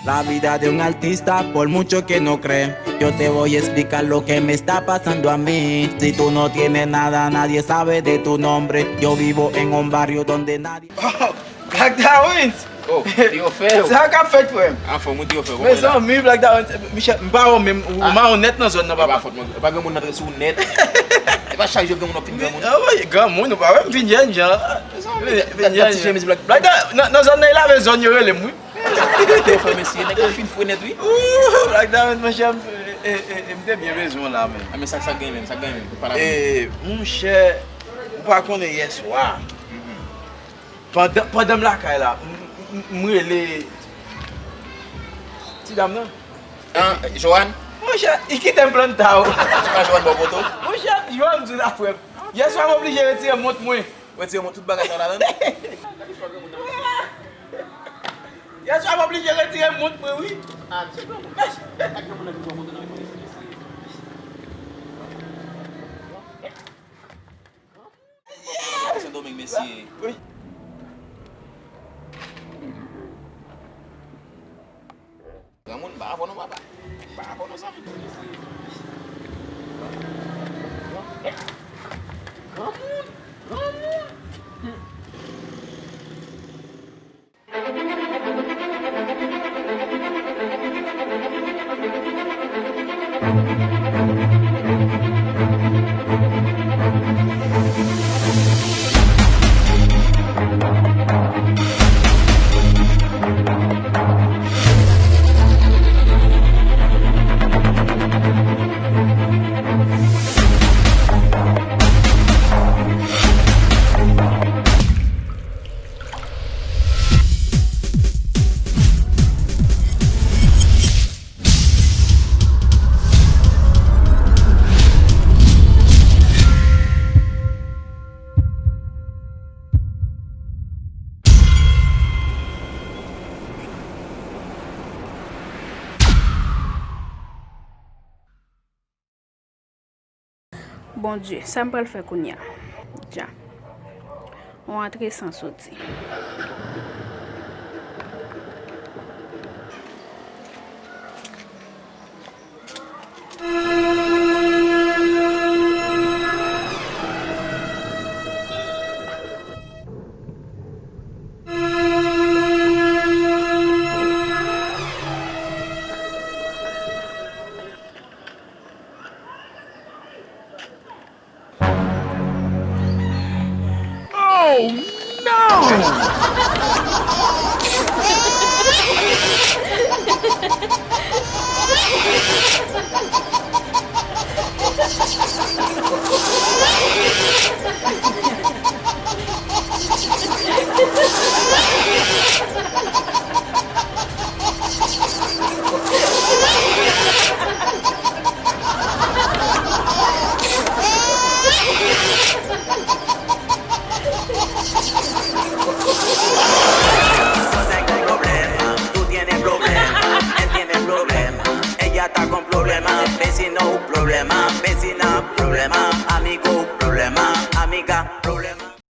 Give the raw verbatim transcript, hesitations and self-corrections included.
La vida de un artista, por mucho que no cree. Yo te voy a explicar lo que me está pasando a mí. Si tú no tienes nada, nadie sabe de tu nombre. Yo vivo en un barrio donde nadie. Oh, Black Dawens! Oh, T O Feo. Sa k ap fèt, frè m? Anfòm, ou T O Feo. Mezanmi, Black Dawens, Michel, m pa wè w menm, ou mawonèt nan zòn nan, E pa papa. fòt mwen. E pa granmoun nan sou nèt. E pa chak jou granmoun ap fin granmoun. Ah, wi, granmoun, ou pa wè m vin jèn jan. Vin jèn jan. Black Dawens, nan- nan zòn nan, li lave zòn yo rele m, wi. T O Feo, mesye, nèg yo fin fre nèt, wi. Ooh, Black Dawens, monchè, m e, e, e, m te byen bezwen w la, men. A, men sa, sa k gen menm, sa k gen menm. Pale E, monchè, ou pa konnen yèswa. Pandan, pandan m lakay la, m- m- m rele ti dam nan. Ah, Joanne, Monchè, li kite m planta w. se pa Joanne bò poto. Monchè, Joanne di l apre m. Yèswa, m oblije retire mont mwen. Retire mwen tout bagay sa la menm. Yèswa, m oblije retire mont mwen, wi. Sendomeng, mesye. Wi. Granmoun, m pa avè w non, papa. M pa avè w non, zanmi. Granmoun, granmoun. Bondye, sa m pral fè kounye a? Dja. On antre san soti.